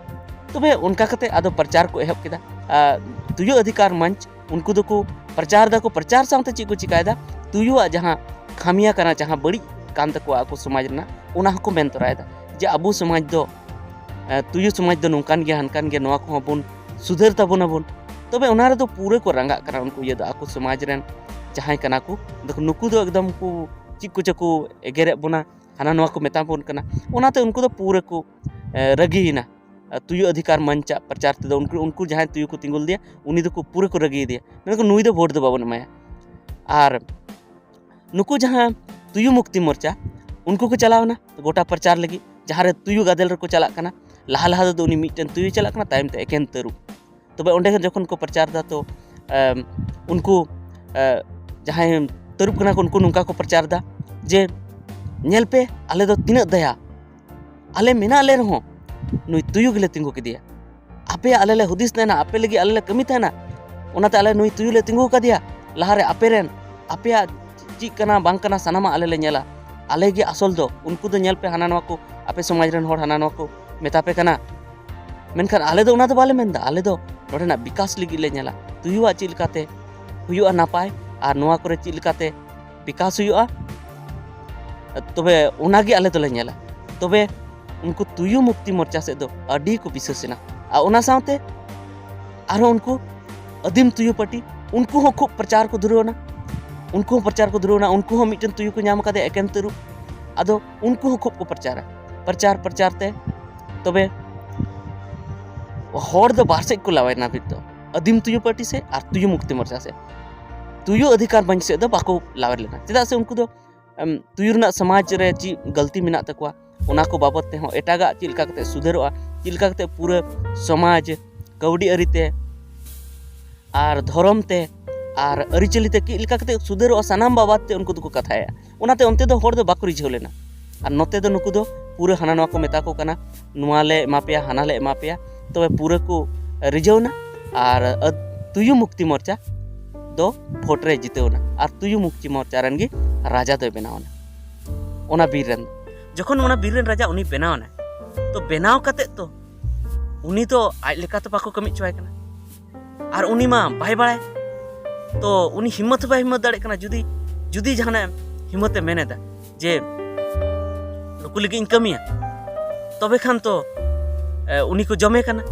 ᱛᱚᱵᱮ ᱚᱱᱠᱟ ᱠᱟᱛᱮ ᱟᱫᱚ ᱯᱨᱚᱪᱟᱨ ᱠᱚ ᱮᱦᱚᱵ ᱠᱮᱫᱟ᱾ ᱟᱨ ᱛᱩᱭᱩ ᱚᱫᱷᱤᱠᱟᱨ ᱢᱚᱧᱪ, ᱩᱱᱠᱩ ᱫᱚᱠᱚ ᱯᱨᱚᱪᱟᱨ ᱫᱟᱠᱚ, ᱯᱨᱚᱪᱟᱨ ᱥᱟᱶᱛᱮ ᱪᱮᱫ ᱠᱚ ᱪᱤᱠᱟᱭᱮᱫᱟ? ᱛᱩᱭᱩᱣᱟᱜ ᱡᱟᱦᱟᱸ ᱠᱷᱟᱢᱤᱭᱟ ᱠᱟᱱᱟ, ᱡᱟᱦᱟᱸ ᱵᱟᱹᱲᱤᱡ ᱠᱟᱱ ᱛᱟᱠᱚᱣᱟ ᱟᱠᱚ ᱥᱚᱢᱟᱡᱽ ᱨᱮᱱᱟᱜ, ᱚᱱᱟ ᱦᱚᱸᱠᱚ ᱢᱮᱱ ᱛᱚᱨᱟᱭᱮᱫᱟ ᱡᱮ ᱟᱵᱚ ᱥᱚᱢᱟᱡᱽ ᱫᱚ, ᱮ, ᱛᱩᱭᱩ ᱥᱚᱢᱟᱡᱽ ᱫᱚ ᱱᱚᱝᱠᱟᱱ ᱜᱮᱭᱟ, ᱦᱟᱱᱠᱟᱱ ᱜᱮᱭᱟ, ᱱᱚᱣᱟ ᱠᱚᱦᱚᱸ ᱵᱚᱱ ᱥᱩᱫᱷᱟᱹᱨ ᱛᱟᱵᱚᱱᱟᱵᱚᱱ᱾ ᱛᱚᱵᱮ ᱚᱱᱟ ᱨᱮᱫᱚ ᱯᱩᱨᱟᱹ ᱠᱚ ᱨᱟᱸᱜᱟᱜ ᱠᱟᱱᱟ ᱩᱱᱠᱩ ᱤᱭᱟᱹ ᱫᱚ, ᱟᱠᱚ ᱥᱚᱢᱟᱡᱽ ᱨᱮᱱ ᱡᱟᱦᱟᱸᱭ ᱠᱟᱱᱟ ᱠᱚ, ᱫᱮᱠᱷᱚ, ᱱᱩᱠᱩ ᱫᱚ ᱮᱠᱫᱚᱢ ᱠᱚ ᱪᱮᱫ ᱠᱚᱪᱚ ᱠᱚ ᱮᱜᱮᱨᱮᱫ ᱵᱚᱱᱟ, ᱦᱟᱱᱟ ᱱᱚᱣᱟ ᱠᱚ ᱢᱮᱛᱟ ᱵᱚᱱ ᱠᱟᱱᱟ᱾ ᱚᱱᱟᱛᱮ ᱩᱱᱠᱩ ᱫᱚ ᱯᱩᱨᱟᱹ ᱠᱚ, ᱮ, ᱨᱟᱹᱜᱤᱭᱮᱱᱟ᱾ ᱛᱩᱭᱩ ᱚᱫᱷᱤᱠᱟᱨ ᱢᱚᱧᱪᱟᱜ ᱯᱨᱚᱪᱟᱨ ᱛᱮᱫᱚ ᱩᱱᱠᱩ, ᱩᱱᱠᱩ ᱡᱟᱦᱟᱸᱭ ᱛᱩᱭᱩ ᱠᱚ ᱛᱤᱸᱜᱩ ᱞᱮᱫᱮᱭᱟ, ᱩᱱᱤ ᱫᱚᱠᱚ ᱯᱩᱨᱟᱹ ᱠᱚ ᱨᱟᱹᱜᱤᱭᱮᱫᱮᱭᱟ, ᱢᱮᱱᱫᱟᱠᱚ, "ᱱᱩᱭ ᱫᱚ ᱵᱷᱳᱴ ᱫᱚ ᱵᱟᱵᱚᱱ ᱮᱢᱟᱭᱟ᱾" ᱟᱨ ᱱᱩᱠᱩ ᱡᱟᱦᱟᱸ ᱛᱩᱭᱩ ᱢᱩᱠᱛᱤ ᱢᱳᱨᱪᱟ, ᱩᱱᱠᱩ ᱠᱚ ᱪᱟᱞᱟᱣ ᱮᱱᱟ ᱜᱚᱴᱟ ᱯᱨᱚᱪᱟᱨ ᱞᱟᱹᱜᱤᱫ, ᱡᱟᱦᱟᱸ ᱨᱮ ᱛᱩᱭᱩ ᱜᱟᱫᱮᱞ ᱨᱮᱠᱚ ᱪᱟᱞᱟᱜ ᱠᱟᱱᱟ᱾ ᱞᱟᱦᱟ ᱞᱟᱦᱟ ᱛᱮᱫᱚ ᱩᱱᱤ ᱢᱤᱫᱴᱮᱱ ᱛᱩᱭᱩᱭ ᱪᱟᱞᱟᱜ ᱠᱟᱱᱟ, ᱛᱟᱭᱚᱢ ᱛᱮ ᱮᱠᱮᱱ ᱛᱟᱹᱨᱩᱵ᱾ ᱛᱚᱵᱮ ᱚᱸᱰᱮ ᱡᱚᱠᱷᱚᱱ ᱠᱚ ᱯᱨᱚᱪᱟᱨ ᱮᱫᱟ, ᱛᱚ, ᱮᱢ, ᱩᱱᱠᱩ, ᱮ, ᱡᱟᱦᱟᱸᱭ ᱛᱟᱹᱨᱩᱵ ᱠᱟᱱᱟ ᱠᱚ, ᱩᱱᱠᱩ ᱱᱚᱝᱠᱟ ᱠᱚ ᱯᱨᱚᱪᱟᱨ ᱮᱫᱟ ᱡᱮ, "ᱧᱮᱞ ᱯᱮ, ᱟᱞᱮ ᱫᱚ ᱛᱤᱱᱟᱹᱜ ᱫᱟᱭᱟ, ᱟᱞᱮ ᱢᱮᱱᱟᱜ ᱞᱮ ᱨᱮᱦᱚᱸ ᱱᱩᱭ ᱛᱩᱭᱩ ᱜᱮᱞᱮ ᱛᱤᱸᱜᱩ ᱠᱮᱫᱮᱭᱟ᱾ ᱟᱯᱮᱭᱟᱜ ᱟᱞᱮ ᱞᱮ ᱦᱩᱫᱤᱥ ᱛᱟᱦᱮᱱᱟ, ᱟᱯᱮ ᱞᱟᱹᱜᱤᱫ ᱟᱞᱮ ᱞᱮ ᱠᱟᱹᱢᱤ ᱛᱟᱦᱮᱱᱟ, ᱚᱱᱟᱛᱮ ᱟᱞᱮ ᱱᱩᱭ ᱛᱩᱭᱩ ᱞᱮ ᱛᱤᱸᱜᱩ ᱠᱟᱫᱮᱭᱟ ᱞᱟᱦᱟᱨᱮ, ᱟᱯᱮ ᱨᱮᱱ, ᱟᱯᱮᱭᱟᱜ ᱪᱮᱫ ᱠᱟᱱᱟ ᱵᱟᱝ ᱠᱟᱱᱟ ᱥᱟᱱᱟᱢᱟᱜ ᱟᱞᱮ ᱞᱮ ᱧᱮᱞᱟ, ᱟᱞᱮ ᱜᱮ ᱟᱥᱚᱞ ᱫᱚ, ᱩᱱᱠᱩ ᱫᱚ ᱧᱮᱞ ᱯᱮ ᱦᱟᱱᱟ ᱱᱚᱣᱟ ᱠᱚ, ᱟᱯᱮ ᱥᱚᱢᱟᱡᱽ ᱨᱮᱱ ᱦᱚᱲ ᱦᱟᱱᱟ ᱱᱚᱣᱟ ᱠᱚ ᱢᱮᱛᱟ ᱯᱮ ᱠᱟᱱᱟ, ᱢᱮᱱᱠᱷᱟᱱ ᱟᱞᱮ ᱫᱚ ᱚᱱᱟ ᱫᱚ ᱵᱟᱞᱮ ᱢᱮᱱᱫᱟ, ᱟᱞᱮ ᱫᱚ ᱱᱚᱰᱮᱱᱟᱜ ᱵᱤᱠᱟᱥ ᱞᱟᱹᱜᱤᱫ ᱞᱮ ᱧᱮᱞᱟ, ᱛᱩᱭᱩᱣᱟᱜ ᱪᱮᱫ ᱞᱮᱠᱟᱛᱮ ᱦᱩᱭᱩᱜᱼᱟ ᱱᱟᱯᱟᱭ, ᱟᱨ ᱱᱚᱣᱟ ᱠᱚᱨᱮ ᱪᱮᱫ ᱞᱮᱠᱟᱛᱮ ᱵᱤᱠᱟᱥ ᱦᱩᱭᱩᱜᱼᱟ, ᱛᱚᱵᱮ ᱚᱱᱟᱜᱮ ᱟᱞᱮ ᱫᱚᱞᱮ ᱧᱮᱞᱟ᱾" ᱛᱚᱵᱮ ᱩᱱᱠᱩ ᱛᱩᱭᱩ ᱢᱩᱠᱛᱤ ᱢᱳᱨᱪᱟ ᱥᱮᱫ ᱫᱚ ᱟᱹᱰᱤ ᱠᱚ ᱵᱤᱥᱟᱹᱥ ᱮᱱᱟ᱾ ᱟᱨ ᱚᱱᱟ ᱥᱟᱶᱛᱮ ᱟᱨᱦᱚᱸ ᱩᱱᱠᱩ ᱟᱹᱫᱤᱢ ᱛᱩᱭᱩ ᱯᱟᱹᱴᱤ, ᱩᱱᱠᱩ ᱦᱚᱸ ᱠᱷᱩᱵ ᱯᱨᱚᱪᱟᱨ ᱠᱚ ᱫᱷᱩᱨᱟᱹᱣ ᱮᱱᱟ᱾ ᱩᱱᱠᱩ ᱦᱚᱸ ᱯᱨᱚᱪᱟᱨ ᱠᱚ ᱫᱷᱩᱨᱟᱹᱣ ᱮᱱᱟ, ᱩᱱᱠᱩ ᱦᱚᱸ ᱢᱤᱫᱴᱮᱱ ᱛᱩᱭᱩ ᱠᱚ ᱧᱟᱢ ᱠᱟᱫᱮᱭᱟ, ᱮᱠᱮᱱ ᱛᱟᱹᱨᱩᱵ᱾ ᱟᱫᱚ ᱩᱱᱠᱩ ᱦᱚᱸ ᱠᱷᱩᱵ ᱠᱚ ᱯᱨᱚᱪᱟᱨᱟ, ᱯᱨᱚᱪᱟᱨ ᱯᱨᱚᱪᱟᱨ ᱛᱮ ᱛᱚᱵᱮ ᱦᱚᱲ ᱫᱚ ᱵᱟᱨ ᱥᱮᱫ ᱠᱚ ᱞᱟᱣᱮᱱᱟ ᱱᱤᱛ ᱫᱚ, ᱟᱹᱫᱤᱢ ᱛᱩᱭᱩ ᱯᱟᱹᱴᱤ ᱥᱮᱫ ᱟᱨ ᱛᱩᱭᱩ ᱢᱩᱠᱛᱤ ᱢᱳᱨᱪᱟ ᱥᱮᱫ᱾ ᱛᱩᱭᱩ ᱚᱫᱷᱤᱠᱟᱨ ᱢᱚᱧᱪ ᱥᱮᱫ ᱫᱚ ᱵᱟᱠᱚ ᱞᱟᱣᱮᱨ ᱞᱮᱱᱟ, ᱪᱮᱫᱟᱜ ᱥᱮ ᱩᱱᱠᱩ ᱫᱚ, ᱮᱢ, ᱛᱩᱭᱩ ᱨᱮᱱᱟᱜ ᱥᱚᱢᱟᱡᱽ ᱨᱮ ᱪᱮᱫ ᱜᱟᱹᱞᱛᱤ ᱢᱮᱱᱟᱜ ᱛᱟᱠᱚᱣᱟ, ᱚᱱᱟ ᱠᱚ ᱵᱟᱵᱚᱛ ᱛᱮᱦᱚᱸ, ᱮᱴᱟᱜᱟᱜ ᱪᱮᱫ ᱞᱮᱠᱟ ᱠᱟᱛᱮ ᱥᱩᱫᱷᱟᱹᱨᱚᱜᱼᱟ, ᱪᱮᱫ ᱞᱮᱠᱟ ᱠᱟᱛᱮ ᱯᱩᱨᱟᱹ ᱥᱚᱢᱟᱡᱽ, ᱠᱟᱹᱣᱰᱤ ᱟᱹᱨᱤ ᱛᱮ ᱟᱨ ᱫᱷᱚᱨᱚᱢ ᱛᱮ ᱟᱨ ᱟᱹᱨᱤᱪᱟᱹᱞᱤ ᱛᱮ ᱪᱮᱫ ᱞᱮᱠᱟ ᱠᱟᱛᱮ ᱥᱩᱫᱷᱟᱹᱨᱚᱜᱼᱟ, ᱥᱟᱱᱟᱢ ᱵᱟᱵᱚᱫ ᱛᱮ ᱩᱱᱠᱩ ᱫᱚᱠᱚ ᱠᱟᱛᱷᱟᱭᱟ᱾ ᱚᱱᱟᱛᱮ ᱚᱱᱛᱮ ᱫᱚ ᱦᱚᱲ ᱫᱚ ᱵᱟᱠᱚ ᱨᱤᱡᱷᱟᱹᱣ ᱞᱮᱱᱟ᱾ ᱟᱨ ᱱᱚᱛᱮ ᱫᱚ ᱱᱩᱠᱩ ᱫᱚ ᱯᱩᱨᱟᱹ ᱦᱟᱱᱟ ᱱᱚᱣᱟ ᱠᱚ ᱢᱮᱛᱟ ᱠᱚ ᱠᱟᱱᱟ, ᱱᱚᱣᱟ ᱞᱮ ᱮᱢᱟ ᱯᱮᱭᱟ, ᱦᱟᱱᱟ ᱞᱮ ᱮᱢᱟ ᱯᱮᱭᱟ᱾ ᱛᱚᱵᱮ ᱯᱩᱨᱟᱹ ᱠᱚ ᱨᱤᱡᱷᱟᱹᱣ ᱮᱱᱟ᱾ ᱟᱨ ᱟᱹ-, ᱛᱩᱭᱩ ᱢᱩᱠᱛᱤ ᱢᱚᱨᱪᱟ ᱫᱚ ᱵᱷᱳᱴ ᱨᱮ ᱡᱤᱛᱟᱹᱣ ᱮᱱᱟ ᱟᱨ ᱛᱩᱭᱩ ᱢᱩᱠᱛᱤ ᱢᱚᱨᱪᱟ ᱨᱮᱱ ᱜᱮ ᱨᱟᱡᱟ ᱫᱚᱭ ᱵᱮᱱᱟᱣ ᱮᱱᱟ᱾ ᱚᱱᱟ ᱵᱤᱨ ᱨᱮᱱ, ᱡᱚᱠᱷᱚᱱ ᱚᱱᱟ ᱵᱤᱨ ᱨᱮᱱ ᱨᱟᱡᱟ ᱩᱱᱤ ᱵᱮᱱᱟᱣ ᱮᱱᱟᱭ, ᱛᱚ ᱵᱮᱱᱟᱣ ᱠᱟᱛᱮ ᱛᱚ ᱩᱱᱤ ᱫᱚ ᱟᱡ ᱞᱮᱠᱟ ᱛᱚ ᱵᱟᱠᱚ ᱠᱟᱹᱢᱤ ᱦᱚᱪᱚᱣᱟᱭ ᱠᱟᱱᱟ᱾ ᱟᱨ ᱩᱱᱤ ᱢᱟ ᱵᱟᱭ ᱵᱟᱲᱟᱭ, ᱛᱚ ᱩᱱᱤ ᱦᱤᱢᱢᱚᱛ ᱦᱚᱸ ᱵᱟᱭ ᱦᱤᱢᱢᱚᱛ ᱫᱟᱲᱮᱭᱟᱜ ᱠᱟᱱᱟ᱾ ᱡᱩᱫᱤ, ᱡᱩᱫᱤ ᱡᱟᱦᱟᱱᱟᱜ ᱦᱤᱢᱢᱚᱛ ᱮ ᱢᱮᱱ ᱮᱫᱟ ᱡᱮ ᱱᱩᱠᱩ ᱞᱟᱹᱜᱤᱫ ᱤᱧ ᱠᱟᱹᱢᱤᱭᱟ, ᱛᱚᱵᱮ ᱠᱷᱟᱱ ᱛᱚ, ᱮ, ᱩᱱᱤ ᱠᱚ ᱡᱚᱢᱮ ᱠᱟᱱᱟ᱾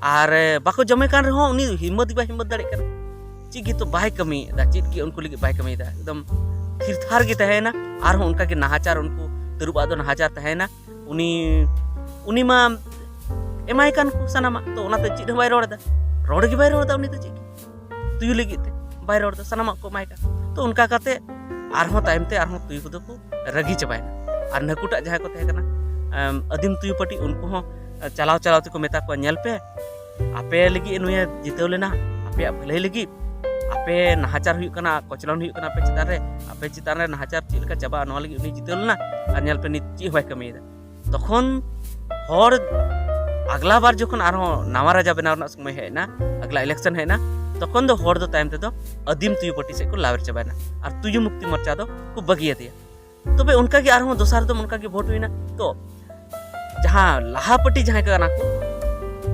ᱟᱨ, ᱮ, ᱵᱟᱠᱚ ᱡᱚᱢᱮ ᱠᱟᱱ ᱨᱮᱦᱚᱸ ᱩᱱᱤ ᱦᱤᱢᱢᱚᱛ ᱜᱮ ᱵᱟᱭ ᱦᱤᱢᱢᱚᱛ ᱫᱟᱲᱮᱭᱟᱜ ᱠᱟᱱᱟ᱾ ᱪᱮᱫ ᱜᱮ ᱛᱚ ᱵᱟᱭ ᱠᱟᱹᱢᱤᱭᱮᱫᱟ, ᱪᱮᱫ ᱜᱮ ᱩᱱᱠᱩ ᱞᱟᱹᱜᱤᱫ ᱵᱟᱭ ᱠᱟᱹᱢᱤᱭᱮᱫᱟ᱾ ᱮᱠᱫᱚᱢ ᱛᱷᱤᱨ ᱛᱷᱟᱨ ᱜᱮ ᱛᱟᱦᱮᱸᱭᱮᱱᱟ᱾ ᱟᱨᱦᱚᱸ ᱚᱱᱠᱟ ᱜᱮ ᱱᱟᱦᱟᱪᱟᱨ, ᱩᱱᱠᱩ ᱛᱟᱹᱨᱩᱵᱟᱜ ᱫᱚ ᱱᱟᱦᱟᱪᱟᱨ ᱛᱟᱦᱮᱸᱭᱮᱱᱟ᱾ ᱩᱱᱤ, ᱩᱱᱤ ᱢᱟ ᱮᱢᱟᱭ ᱠᱟᱱ ᱠᱚ ᱥᱟᱱᱟᱢᱟᱜ, ᱛᱚ ᱚᱱᱟᱛᱮ ᱪᱮᱫ ᱦᱚᱸ ᱵᱟᱭ ᱨᱚᱲ ᱮᱫᱟ, ᱨᱚᱲ ᱜᱮ ᱵᱟᱭ ᱨᱚᱲ ᱮᱫᱟ ᱩᱱᱤ ᱫᱚ᱾ ᱪᱮᱫ ᱜᱮ ᱛᱩᱭᱩ ᱞᱟᱹᱜᱤᱫ ᱛᱮ ᱵᱟᱭ ᱨᱚᱲ ᱮᱫᱟ, ᱥᱟᱱᱟᱢᱟᱜ ᱠᱚ ᱮᱢᱟᱭ ᱠᱟᱱ᱾ ᱛᱚ ᱚᱱᱠᱟ ᱠᱟᱛᱮ ᱟᱨᱦᱚᱸ ᱛᱟᱭᱚᱢ ᱛᱮ ᱟᱨᱦᱚᱸ ᱛᱩᱭᱩ ᱠᱚᱫᱚ ᱠᱚ ᱨᱟᱹᱜᱤ ᱪᱟᱵᱟᱭᱮᱱᱟ᱾ ᱟᱨ ᱱᱟᱹᱠᱩᱴᱟᱜ ᱡᱟᱦᱟᱸᱭ ᱠᱚ ᱛᱟᱦᱮᱸ ᱠᱟᱱᱟ, ᱮᱢ, ᱟᱹᱫᱤᱢ ᱛᱩᱭᱩ ᱯᱟᱹᱴᱤ, ᱩᱱᱠᱩ ᱦᱚᱸ ᱪᱟᱞᱟᱣ ᱪᱟᱞᱟᱣ ᱛᱮᱠᱚ ᱢᱮᱛᱟ ᱠᱚᱣᱟ, "ᱧᱮᱞ ᱯᱮ, ᱟᱯᱮ ᱞᱟᱹᱜᱤᱫ ᱱᱩᱭᱮ ᱡᱤᱛᱟᱹᱣ ᱞᱮᱱᱟ, ᱟᱯᱮᱭᱟᱜ ᱵᱷᱟᱹᱞᱟᱹᱭ ᱞᱟᱹᱜᱤᱫ, ᱟᱯᱮ ᱱᱟᱦᱟᱪᱟᱨ ᱦᱩᱭᱩᱜ ᱠᱟᱱᱟ, ᱠᱚᱪᱞᱚᱱ ᱦᱩᱭᱩᱜ ᱠᱟᱱᱟ ᱟᱯᱮ ᱪᱮᱛᱟᱱ ᱨᱮ, ᱟᱯᱮ ᱪᱮᱛᱟᱱ ᱨᱮ ᱱᱟᱦᱟᱪᱟᱨ ᱪᱮᱫ ᱞᱮᱠᱟ ᱪᱟᱵᱟᱜᱼᱟ, ᱱᱚᱣᱟ ᱞᱟᱹᱜᱤᱫ ᱩᱱᱤ ᱡᱤᱛᱟᱹᱣ ᱞᱮᱱᱟ, ᱟᱨ ᱧᱮᱞ ᱯᱮ ᱱᱤᱛ ᱪᱮᱫ ᱦᱚᱸ ᱵᱟᱭ ᱠᱟᱹᱢᱤᱭᱮᱫᱟ᱾" ᱛᱚᱠᱷᱚᱱ ᱦᱚᱲ ᱟᱜᱞᱟ ᱵᱟᱨ ᱡᱚᱠᱷᱚᱱ ᱟᱨᱦᱚᱸ ᱱᱟᱣᱟ ᱨᱟᱡᱟ ᱵᱮᱱᱟᱣ ᱨᱮᱱᱟᱜ ᱥᱚᱢᱚᱭ ᱦᱮᱡ ᱮᱱᱟ, ᱟᱜᱞᱟ election ᱦᱮᱡ ᱮᱱᱟ, ᱛᱚᱠᱷᱚᱱ ᱫᱚ ᱦᱚᱲ ᱫᱚ ᱛᱟᱭᱚᱢ ᱛᱮᱫᱚ ᱟᱹᱫᱤᱢ ᱛᱩᱭᱩ ᱯᱟᱹᱴᱤ ᱥᱮᱫ ᱠᱚ ᱞᱟᱣᱮᱨ ᱪᱟᱵᱟᱭᱮᱱᱟ ᱟᱨ ᱛᱩᱭᱩ ᱢᱩᱠᱛᱤ ᱢᱚᱨᱪᱟ ᱫᱚ ᱠᱚ ᱵᱟᱹᱜᱤᱭᱟᱫᱮᱭᱟ᱾ ᱛᱚᱵᱮ ᱚᱱᱠᱟ ᱜᱮ ᱟᱨᱦᱚᱸ ᱫᱚᱥᱟᱨ ᱫᱚᱢ ᱚᱱᱠᱟ ᱜᱮ ᱵᱷᱳᱴ ᱦᱩᱭᱱᱟ᱾ ᱛᱚ ᱡᱟᱦᱟᱸ ᱞᱟᱦᱟ ᱯᱟᱹᱴᱤ ᱡᱟᱦᱟᱸᱭ ᱠᱟᱱᱟ ᱠᱚ,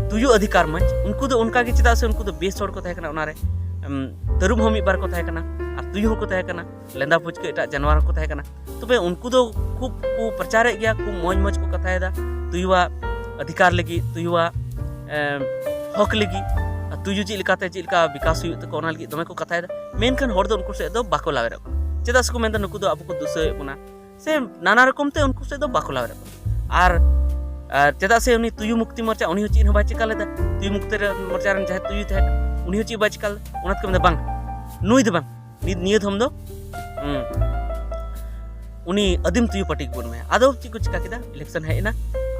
ᱛᱩᱭᱩ ᱚᱫᱷᱤᱠᱟᱨ ᱢᱚᱧᱪ, ᱩᱱᱠᱩ ᱫᱚ ᱚᱱᱠᱟ ᱜᱮ, ᱪᱮᱫᱟᱜ ᱥᱮ ᱩᱱᱠᱩ ᱫᱚ ᱵᱮᱥ ᱦᱚᱲ ᱠᱚ ᱛᱟᱦᱮᱸ ᱠᱟᱱᱟ, ᱚᱱᱟᱨᱮ, ᱮᱢ, ᱛᱟᱹᱨᱩᱵ ᱦᱚᱸ ᱢᱤᱫ ᱵᱟᱨ ᱠᱚ ᱛᱟᱦᱮᱸ ᱠᱟᱱᱟ, ᱟᱨ ᱛᱩᱭᱩ ᱦᱚᱸᱠᱚ ᱛᱟᱦᱮᱸ ᱠᱟᱱᱟ, ᱞᱮᱸᱫᱟ ᱯᱩᱪᱠᱟᱹ ᱮᱴᱟᱜ ᱡᱟᱱᱣᱟᱨ ᱦᱚᱸᱠᱚ ᱛᱟᱦᱮᱸ ᱠᱟᱱᱟ᱾ ᱛᱚᱵᱮ ᱩᱱᱠᱩ ᱫᱚ ᱠᱷᱩᱵ ᱠᱚ ᱯᱨᱚᱪᱟᱨᱮᱫ ᱜᱮᱭᱟ, ᱠᱷᱩᱵ ᱢᱚᱡᱽ ᱢᱚᱡᱽ ᱠᱚ ᱠᱟᱛᱷᱟᱭᱮᱫᱟ ᱛᱩᱭᱩᱣᱟᱜ ᱚᱫᱷᱤᱠᱟᱨ ᱞᱟᱹᱜᱤᱫ, ᱛᱩᱭᱩᱣᱟᱜ, ᱮᱢ, ᱦᱚᱠ ᱞᱟᱹᱜᱤᱫ, ᱟᱨ ᱛᱩᱭᱩ ᱪᱮᱫ ᱞᱮᱠᱟᱛᱮ ᱪᱮᱫ ᱞᱮᱠᱟ ᱵᱤᱠᱟᱥ ᱦᱩᱭᱩᱜ ᱛᱟᱠᱚ, ᱚᱱᱟ ᱞᱟᱹᱜᱤᱫ ᱫᱚᱢᱮ ᱠᱚ ᱠᱟᱛᱷᱟᱭᱮᱫᱟ᱾ ᱢᱮᱱᱠᱷᱟᱱ ᱦᱚᱲ ᱫᱚ ᱩᱱᱠᱩ ᱥᱮᱫ ᱫᱚ ᱵᱟᱠᱚ ᱞᱟᱣᱮᱨᱚᱜ ᱠᱟᱱᱟ᱾ ᱪᱮᱫᱟᱜ ᱥᱮᱠᱚ ᱢᱮᱱᱫᱟ, ᱱᱩᱠᱩ ᱫᱚ ᱟᱵᱚ ᱠᱚ ᱫᱩᱥᱟᱹᱣᱮᱫ ᱵᱚᱱᱟ, ᱥᱮ ᱱᱟᱱᱟ ᱨᱚᱠᱚᱢ ᱛᱮ ᱩᱱᱠᱩ ᱥᱮᱫ ᱫᱚ ᱵᱟᱠᱚ ᱞᱟᱣᱮᱨᱚᱜ ᱠᱟᱱᱟ᱾ ᱟᱨ, ᱟᱨ ᱪᱮᱫᱟᱜ ᱥᱮ ᱩᱱᱤ ᱛᱩᱭᱩ ᱢᱩᱠᱛᱤ ᱢᱚᱨᱪᱟ, ᱩᱱᱤ ᱦᱚᱸ ᱪᱮᱫ ᱦᱚᱸ ᱵᱟᱭ ᱪᱮᱠᱟ ᱞᱮᱫᱟ᱾ ᱛᱩᱭᱩ ᱢᱩᱠᱛᱤ ᱨᱮ, ᱢᱚᱨᱪᱟ ᱨᱮᱱ ᱡᱟᱦᱟᱸᱭ ᱛᱩᱭᱩ ᱛᱟᱦᱮᱸ ᱠᱟᱱᱟ, ᱩᱱᱤ ᱦᱚᱸ ᱪᱮᱫ ᱵᱟᱭ ᱪᱮᱠᱟ ᱞᱮᱫᱟ᱾ ᱚᱱᱟ ᱛᱮᱠᱚ ᱢᱮᱱᱫᱟ, "ᱵᱟᱝ, ᱱᱩᱭ ᱫᱚ ᱵᱟᱝ, ᱱᱤᱛ ᱱᱤᱭᱟᱹ ᱫᱷᱚᱢ ᱫᱚ, ᱦᱩᱸ, ᱩᱱᱤ ᱟᱹᱫᱤᱢ ᱛᱩᱭᱩ ᱯᱟᱹᱴᱤ ᱜᱮᱵᱚᱱ ᱮᱢᱟᱭᱟ᱾" ᱟᱫᱚ ᱪᱮᱫ ᱠᱚ ᱪᱮᱠᱟ ᱠᱮᱫᱟ? Election ᱦᱮᱡ ᱮᱱᱟ,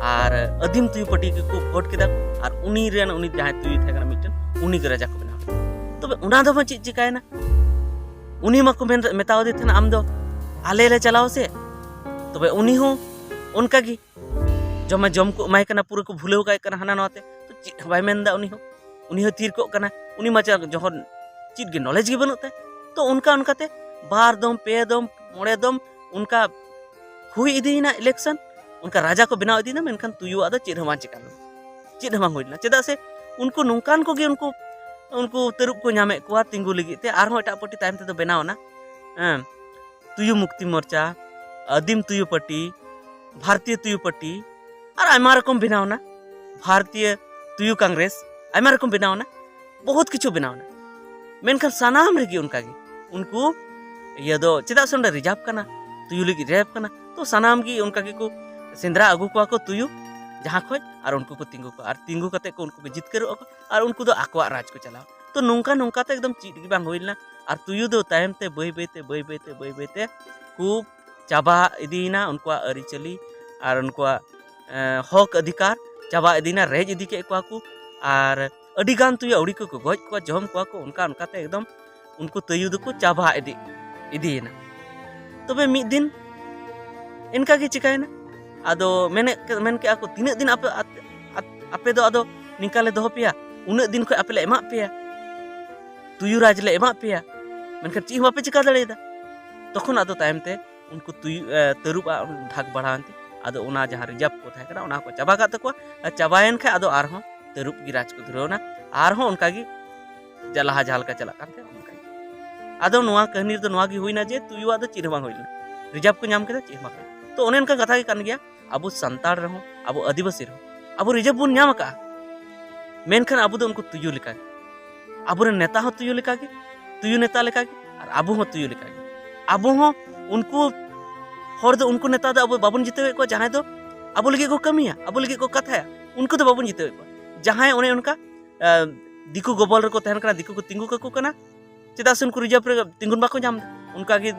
ᱟᱨ ᱟᱹᱫᱤᱢ ᱛᱩᱭᱩ ᱯᱟᱹᱴᱤ ᱜᱮᱠᱚ ᱵᱷᱳᱴ ᱠᱮᱫᱟ ᱠᱚ, ᱟᱨ ᱩᱱᱤ ᱨᱮᱱ ᱩᱱᱤ ᱡᱟᱦᱟᱸᱭ ᱛᱩᱭᱩᱭ ᱛᱟᱦᱮᱸ ᱠᱟᱱᱟ ᱢᱤᱫᱴᱮᱱ, ᱩᱱᱤ ᱜᱮ ᱨᱟᱡᱟ ᱠᱚ ᱵᱮᱱᱟᱣ ᱠᱮᱫᱟ᱾ ᱛᱚᱵᱮ ᱚᱱᱟ ᱫᱚ ᱪᱮᱫ ᱪᱤᱠᱟᱭᱮᱱᱟ? ᱩᱱᱤ ᱢᱟᱠᱚ ᱢᱮᱱ, ᱢᱮᱛᱟᱣ ᱫᱮ ᱛᱟᱦᱮᱱᱟ, "ᱟᱢ ᱫᱚ ᱟᱞᱮ ᱞᱮ ᱪᱟᱞᱟᱣᱟ ᱥᱮ?" ᱛᱚᱵᱮ ᱩᱱᱤ ᱦᱚᱸ ᱚᱱᱠᱟ ᱜᱮ ᱡᱚᱢᱟ ᱡᱚᱢ ᱠᱚ ᱮᱢᱟᱭ ᱠᱟᱱᱟ, ᱯᱩᱨᱟᱹ ᱠᱚ ᱵᱷᱩᱞᱟᱹᱣ ᱠᱟᱭ ᱠᱟᱱᱟ ᱦᱟᱱᱟ ᱱᱚᱣᱟ ᱛᱮ, ᱛᱚ ᱪᱮᱫ ᱦᱚᱸ ᱵᱟᱭ ᱢᱮᱱᱫᱟ ᱩᱱᱤ ᱦᱚᱸ᱾ ᱩᱱᱤ ᱦᱚᱸ ᱛᱷᱤᱨ ᱠᱚᱜ ᱠᱟᱱᱟ, ᱩᱱᱤ ᱢᱟ ᱪᱟ-, ᱡᱚᱠᱷᱚᱱ ᱪᱮᱫ ᱜᱮ knowledge ᱜᱮ ᱵᱟᱹᱱᱩᱜ ᱛᱟᱭ᱾ ᱛᱚ ᱚᱱᱠᱟ ᱚᱱᱠᱟᱛᱮ ᱵᱟᱨ ᱫᱚᱢ, ᱯᱮ ᱫᱚᱢ, ᱢᱚᱬᱮ ᱫᱚᱢ ᱚᱱᱠᱟ ᱦᱩᱭ ᱤᱫᱤᱭᱮᱱᱟ election, ᱚᱱᱠᱟ ᱨᱟᱡᱟ ᱠᱚ ᱵᱮᱱᱟᱣ ᱤᱫᱤᱭᱮᱱᱟ, ᱢᱮᱱᱠᱷᱟᱱ ᱛᱩᱭᱩᱣᱟᱜ ᱫᱚ ᱪᱮᱫ ᱦᱚᱸ ᱵᱟᱝ ᱪᱮᱠᱟ ᱞᱮᱱᱟ, ᱪᱮᱫ ᱦᱚᱸ ᱵᱟᱝ ᱦᱩᱭ ᱞᱮᱱᱟ᱾ ᱪᱮᱫᱟᱜ ᱥᱮ ᱩᱱᱠᱩ ᱱᱚᱝᱠᱟᱱ ᱠᱚᱜᱮ ᱩᱱᱠᱩ, ᱩᱱᱠᱩ ᱛᱟᱹᱨᱩᱵ ᱠᱚ ᱧᱟᱢᱮᱫ ᱠᱚᱣᱟ ᱛᱤᱸᱜᱩ ᱞᱟᱹᱜᱤᱫ ᱛᱮ, ᱟᱨᱦᱚᱸ ᱮᱴᱟᱜ ᱯᱟᱨᱴᱤ ᱛᱟᱭᱚᱢ ᱛᱮᱫᱚ ᱵᱮᱱᱟᱣ ᱮᱱᱟ, ᱦᱮᱸ, ᱛᱩᱭᱩ ᱢᱩᱠᱛᱤ ᱢᱳᱨᱪᱟ, ᱟᱹᱫᱤᱢ ᱛᱩᱭᱩ ᱯᱟᱨᱴᱤ, ᱵᱷᱟᱨᱚᱛᱤᱭᱚ ᱛᱩᱭᱩ ᱯᱟᱨᱴᱤ, ᱟᱨ ᱟᱭᱢᱟ ᱨᱚᱠᱚᱢ ᱵᱮᱱᱟᱣ ᱮᱱᱟ, ᱵᱷᱟᱨᱚᱛᱤᱭᱚ ᱛᱩᱭᱩ ᱠᱚᱝᱜᱨᱮᱥ, ᱟᱭᱢᱟ ᱨᱚᱠᱚᱢ ᱵᱮᱱᱟᱣ ᱮᱱᱟ, ᱵᱚᱦᱩᱛ ᱠᱤᱪᱷᱩ ᱵᱮᱱᱟᱣ ᱮᱱᱟ᱾ ᱢᱮᱱᱠᱷᱟᱱ ᱥᱟᱱᱟᱢ ᱨᱮᱜᱮ ᱚᱱᱠᱟᱜᱮ ᱩᱱᱠᱩ ᱤᱭᱟᱹ ᱫᱚ, ᱪᱮᱫᱟᱜ ᱥᱮ ᱚᱸᱰᱮ reserve ᱠᱟᱱᱟ, ᱛᱩᱭᱩ ᱞᱟᱹᱜᱤᱫ reserve ᱠᱟᱱᱟ, ᱛᱚ ᱥᱟᱱᱟᱢ ᱜᱮ ᱚᱱᱠᱟ ᱜᱮᱠᱚ ᱥᱮᱸᱫᱽᱨᱟ ᱟᱹᱜᱩ ᱠᱚᱣᱟ ᱠᱚ ᱛᱩᱭᱩ ᱡᱟᱦᱟᱸ ᱠᱷᱚᱡ, ᱟᱨ ᱩᱱᱠᱩ ᱠᱚ ᱛᱤᱸᱜᱩ ᱠᱚᱣᱟ, ᱟᱨ ᱛᱤᱸᱜᱩ ᱠᱟᱛᱮ ᱠᱚ ᱩᱱᱠᱩ ᱠᱚ ᱡᱤᱛᱠᱟᱹᱨᱚᱜᱼᱟ ᱠᱚ, ᱟᱨ ᱩᱱᱠᱩ ᱫᱚ ᱟᱠᱚᱣᱟᱜ ᱨᱟᱡᱽ ᱠᱚ ᱪᱟᱞᱟᱣᱟ᱾ ᱛᱚ ᱱᱚᱝᱠᱟ ᱱᱚᱝᱠᱟ ᱛᱮ ᱮᱠᱫᱚᱢ ᱪᱮᱫ ᱜᱮ ᱵᱟᱝ ᱦᱩᱭ ᱞᱮᱱᱟ, ᱟᱨ ᱛᱩᱭᱩ ᱫᱚ ᱛᱟᱭᱚᱢ ᱛᱮ ᱵᱟᱹᱭ ᱵᱟᱹᱭ ᱛᱮ, ᱵᱟᱹᱭ ᱵᱟᱹᱭ ᱛᱮ, ᱵᱟᱹᱭ ᱵᱟᱹᱭ ᱛᱮ ᱠᱚ ᱪᱟᱵᱟ ᱤᱫᱤᱭᱮᱱᱟ᱾ ᱩᱱᱠᱩᱣᱟᱜ ᱟᱹᱨᱤᱪᱟᱹᱞᱤ ᱟᱨ ᱩᱱᱠᱩᱣᱟᱜ, ᱮᱸ, ᱦᱚᱠ ᱚᱫᱷᱤᱠᱟᱨ ᱪᱟᱵᱟ ᱤᱫᱤᱭᱮᱱᱟ, ᱨᱮᱡ ᱤᱫᱤ ᱠᱮᱫ ᱠᱚᱣᱟ ᱠᱚ, ᱟᱨ ᱟᱹᱰᱤ ᱜᱟᱱ ᱛᱩᱭᱩ ᱟᱹᱣᱲᱤ ᱠᱚ ᱜᱚᱡ ᱠᱚᱣᱟ, ᱡᱚᱢ ᱠᱚᱣᱟ ᱠᱚ, ᱚᱱᱠᱟ ᱚᱱᱠᱟᱛᱮ ᱮᱠᱫᱚᱢ ᱩᱱᱠᱩ ᱛᱩᱭᱩ ᱫᱚᱠᱚ ᱪᱟᱵᱟ ᱤᱫᱤ, ᱤᱫᱤᱭᱮᱱᱟ᱾ ᱛᱚᱵᱮ ᱢᱤᱫ ᱫᱤᱱ ᱤᱱᱠᱟ ᱜᱮ ᱪᱤᱠᱟᱭᱮᱱᱟ, ᱟᱫᱚ ᱢᱮᱱᱮᱫ, ᱢᱮᱱ ᱠᱮᱜᱼᱟ ᱠᱚ, "ᱛᱤᱱᱟᱹᱜ ᱫᱤᱱ ᱟᱯᱮ, ᱟᱯ-, ᱟᱯ-, ᱟᱯᱮ ᱫᱚ ᱟᱫᱚ ᱱᱤᱝᱠᱟ ᱞᱮ ᱫᱚᱦᱚ ᱯᱮᱭᱟ? ᱩᱱᱟᱹᱜ ᱫᱤᱱ ᱠᱷᱚᱱ ᱟᱯᱮ ᱞᱮ ᱮᱢᱟᱜ ᱯᱮᱭᱟ, ᱛᱩᱭᱩ ᱨᱟᱡᱽ ᱞᱮ ᱮᱢᱟᱜ ᱯᱮᱭᱟ, ᱢᱮᱱᱠᱷᱟᱱ ᱪᱮᱫ ᱦᱚᱸ ᱵᱟᱯᱮ ᱪᱤᱠᱟ ᱫᱟᱲᱮᱭᱟᱫᱟ?" ᱛᱚᱠᱷᱚᱱ ᱟᱫᱚ ᱛᱟᱭᱚᱢ ᱛᱮ ᱩᱱᱠᱩ ᱛᱩᱭᱩ, ᱮ, ᱛᱟᱹᱨᱩᱵ ᱟᱜ ᱰᱷᱟᱠ ᱵᱟᱲᱟᱣᱮᱱ ᱛᱮ, ᱟᱫᱚ ᱚᱱᱟ ᱡᱟᱦᱟᱸ reserve ᱠᱚ ᱛᱟᱦᱮᱸ ᱠᱟᱱᱟ, ᱚᱱᱟ ᱠᱚ ᱪᱟᱵᱟ ᱠᱟᱜ ᱛᱟᱠᱚᱣᱟ᱾ ᱟᱨ ᱪᱟᱵᱟᱭᱮᱱ ᱠᱷᱟᱡ ᱟᱫᱚ ᱟᱨᱦᱚᱸ ᱛᱟᱹᱨᱩᱵ ᱜᱮ ᱨᱟᱡᱽ ᱠᱚ ᱫᱷᱩᱨᱟᱹᱣᱱᱟ, ᱟᱨᱦᱚᱸ ᱚᱱᱠᱟ ᱜᱮ ᱡᱟ-, ᱞᱟᱦᱟ ᱡᱟᱦᱟᱸ ᱞᱮᱠᱟ ᱪᱟᱞᱟᱜ ᱠᱟᱱ ᱛᱟᱦᱮᱸ, ᱚᱱᱠᱟ ᱜᱮ᱾ ᱟᱫᱚ ᱱᱚᱣᱟ ᱠᱟᱹᱦᱱᱤ ᱨᱮᱫᱚ ᱱᱚᱣᱟ ᱜᱮ ᱦᱩᱭᱱᱟ ᱡᱮ ᱛᱩᱭᱩᱣᱟᱜ ᱫᱚ ᱪᱮᱫ ᱦᱚᱸ ᱵᱟᱝ ᱦᱩᱭ ᱞᱮᱱᱟ, reserve ᱠᱚ ᱧᱟᱢ ᱠᱮᱫᱟ, ᱪᱮᱫ ᱦᱚᱸ ᱵᱟᱝ ᱦᱩᱭ ᱞᱮᱱᱟ᱾ ᱛᱚ ᱚᱱᱮ ᱚᱱᱠᱟ ᱠᱟᱛᱷᱟ ᱜᱮ ᱠᱟᱱ ᱜᱮᱭᱟ, ᱟᱵᱚ ᱥᱟᱱᱛᱟᱲ ᱨᱮᱦᱚᱸ, ᱟᱵᱚ ᱟᱹᱫᱤᱵᱟᱹᱥᱤ ᱨᱮᱦᱚᱸ, ᱟᱵᱚ reserve ᱵᱚᱱ ᱧᱟᱢ ᱟᱠᱟᱫᱼᱟ, ᱢᱮᱱᱠᱷᱟᱱ ᱟᱵᱚ ᱫᱚ ᱩᱱᱠᱩ ᱛᱩᱭᱩ ᱞᱮᱠᱟ ᱜᱮ᱾ ᱟᱵᱚᱨᱮᱱ ᱱᱮᱛᱟ ᱦᱚᱸ ᱛᱩᱭᱩ ᱞᱮᱠᱟ ᱜᱮ, ᱛᱩᱭᱩ ᱱᱮᱛᱟ ᱞᱮᱠᱟ ᱜᱮ, ᱟᱨ ᱟᱵᱚ ᱦᱚᱸ ᱛᱩᱭᱩ ᱞᱮᱠᱟ ᱜᱮ᱾ ᱟᱵᱚ ᱦᱚᱸ ᱩᱱᱠᱩ ᱦᱚᱲ ᱫᱚ, ᱩᱱᱠᱩ ᱱᱮᱛᱟ ᱫᱚ ᱟᱵᱚ ᱵᱟᱵᱚᱱ ᱡᱤᱛᱟᱹᱣᱮᱫ ᱠᱚᱣᱟ, ᱡᱟᱦᱟᱸᱭ ᱫᱚ ᱟᱵᱚ ᱞᱟᱹᱜᱤᱫ ᱠᱚ ᱠᱟᱹᱢᱤᱭᱟ, ᱟᱵᱚ ᱞᱟᱹᱜᱤᱫ ᱠᱚ ᱠᱟᱛᱷᱟᱭᱟ, ᱩᱱᱠᱩ ᱫᱚ ᱵᱟᱵᱚᱱ ᱡᱤᱛᱟᱹᱣᱮᱫ ᱠᱚᱣᱟ᱾ ᱡᱟᱦᱟᱸᱭ ᱚᱱᱮ ᱚᱱᱠᱟ, ᱮ, ᱫᱤᱠᱩ ᱜᱚᱵᱚᱞ ᱨᱮᱠᱚ ᱛᱟᱦᱮᱱ ᱠᱟᱱᱟ, ᱫᱤᱠᱩ ᱠᱚ ᱛᱤᱸᱜᱩ ᱠᱟᱠᱚ ᱠᱟᱱᱟ, ᱪᱮᱫᱟᱜ ᱥᱮ ᱩᱱᱠᱩ reserve ᱨᱮ ᱛᱤᱸᱜᱩᱱ ᱵᱟᱠᱚ ᱧᱟᱢ ᱮᱫᱟ, ᱚᱱᱠᱟ ᱜᱮ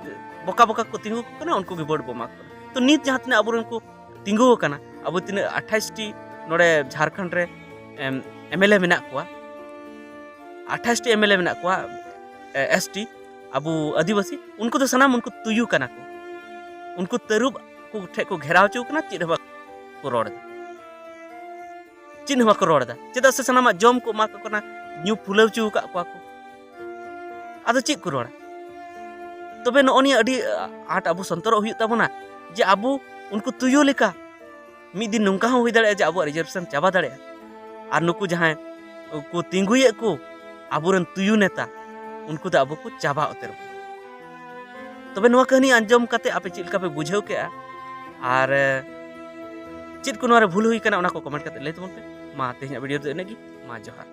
ᱵᱚᱠᱟ ᱵᱚᱠᱟ ᱠᱚ ᱛᱤᱸᱜᱩ ᱠᱟᱠᱚ ᱠᱟᱱᱟ, ᱩᱱᱠᱩ ᱜᱮ vote ᱵᱚ ᱮᱢᱟ ᱠᱚ ᱠᱟᱱᱟ᱾ ᱛᱚ ᱱᱤᱛ ᱡᱟᱦᱟᱸ ᱛᱤᱱᱟᱹᱜ ᱟᱵᱚᱨᱮᱱ ᱠᱚ ᱛᱤᱸᱜᱩ ᱟᱠᱟᱱᱟ᱾ ᱟᱵᱚ ᱛᱤᱱᱟᱹᱜ ᱟᱴᱷᱟᱥ ᱴᱤ ᱱᱚᱰᱮ ᱡᱷᱟᱲᱠᱷᱚᱸᱰ ᱨᱮ ᱮᱢ ᱮᱞ ᱮ ᱢᱮᱱᱟᱜ ᱠᱚᱣᱟ, ᱟᱴᱷᱟᱥ ᱴᱤ ᱮᱢ ᱮᱞ ᱮ ᱢᱮᱱᱟᱜ ᱠᱚᱣᱟ, ᱮᱥ ᱴᱤ, ᱟᱵᱚ ᱟᱹᱫᱤᱵᱟᱹᱥᱤ, ᱩᱱᱠᱩ ᱫᱚ ᱥᱟᱱᱟᱢ ᱩᱱᱠᱩ ᱛᱩᱭᱩ ᱠᱟᱱᱟ ᱠᱚ᱾ ᱩᱱᱠᱩ ᱛᱟᱹᱨᱩᱵ ᱠᱚ ᱴᱷᱮᱱ ᱠᱚ ᱜᱷᱮᱨᱟᱣ ᱦᱚᱪᱚ ᱠᱟᱱᱟ, ᱪᱮᱫ ᱦᱚᱸ ᱵᱟᱠᱚ ᱨᱚᱲ ᱮᱫᱟ, ᱪᱮᱫ ᱦᱚᱸ ᱵᱟᱠᱚ ᱨᱚᱲ ᱮᱫᱟ᱾ ᱪᱮᱫᱟᱜ ᱥᱮ ᱥᱟᱱᱟᱢᱟᱜ ᱡᱚᱢ ᱠᱚ ᱮᱢᱟ ᱠᱚ ᱠᱟᱱᱟ, ᱧᱩ ᱯᱷᱩᱞᱟᱹᱣ ᱦᱚᱪᱚ ᱟᱠᱟᱫ ᱠᱚᱣᱟ ᱠᱚ᱾ ᱟᱫᱚ ᱪᱮᱫ ᱠᱚ ᱨᱚᱲᱟ? ᱛᱚᱵᱮ ᱱᱚᱜᱼᱚ ᱱᱤᱭᱟᱹ ᱟᱹᱰᱤ ᱟᱸᱴ ᱟᱵᱚ ᱥᱚᱱᱛᱚᱨᱚᱜ ᱦᱩᱭᱩᱜ ᱛᱟᱵᱚᱱᱟ, ᱡᱮ ᱟᱵᱚ ᱩᱱᱠᱩ ᱛᱩᱭᱩ ᱞᱮᱠᱟ ᱢᱤᱫ ᱫᱤᱱ ᱱᱚᱝᱠᱟ ᱦᱚᱸ ᱦᱩᱭ ᱫᱟᱲᱮᱭᱟᱜᱼᱟ ᱡᱮ ᱟᱵᱚᱣᱟᱜ ᱨᱤᱡᱟᱨᱵᱷᱮᱥᱚᱱ ᱪᱟᱵᱟ ᱫᱟᱲᱮᱭᱟᱜᱼᱟ᱾ ᱟᱨ ᱱᱩᱠᱩ ᱡᱟᱦᱟᱸᱭ ᱠᱚ ᱛᱤᱸᱜᱩᱭᱮᱫ ᱠᱚ ᱟᱵᱚᱨᱮᱱ ᱛᱩᱭᱩ ᱱᱮᱛᱟ, ᱩᱱᱠᱩ ᱫᱚ ᱟᱵᱚ ᱠᱚ ᱪᱟᱵᱟ ᱩᱛᱟᱹᱨ ᱵᱚᱱᱟ᱾ ᱛᱚᱵᱮ ᱱᱚᱣᱟ ᱠᱟᱹᱦᱱᱤ ᱟᱸᱡᱚᱢ ᱠᱟᱛᱮ ᱟᱯᱮ ᱪᱮᱫ ᱞᱮᱠᱟ ᱯᱮ ᱵᱩᱡᱷᱟᱹᱣ ᱠᱮᱜᱼᱟ? ᱟᱨ ᱪᱮᱫ ᱠᱚ ᱱᱚᱣᱟ ᱨᱮ ᱵᱷᱩᱞ ᱦᱩᱭ ᱠᱟᱱᱟ, ᱚᱱᱟ ᱠᱚ ᱠᱚᱢᱮᱱᱴ ᱠᱟᱛᱮ ᱞᱟᱹᱭ ᱛᱟᱵᱚᱱ ᱯᱮ᱾ ᱢᱟ, ᱛᱮᱦᱮᱧᱟᱜ ᱵᱷᱤᱰᱤᱭᱳ ᱫᱚ ᱤᱱᱟᱹᱜ ᱜᱮ᱾ ᱢᱟ, ᱡᱚᱦᱟᱨ᱾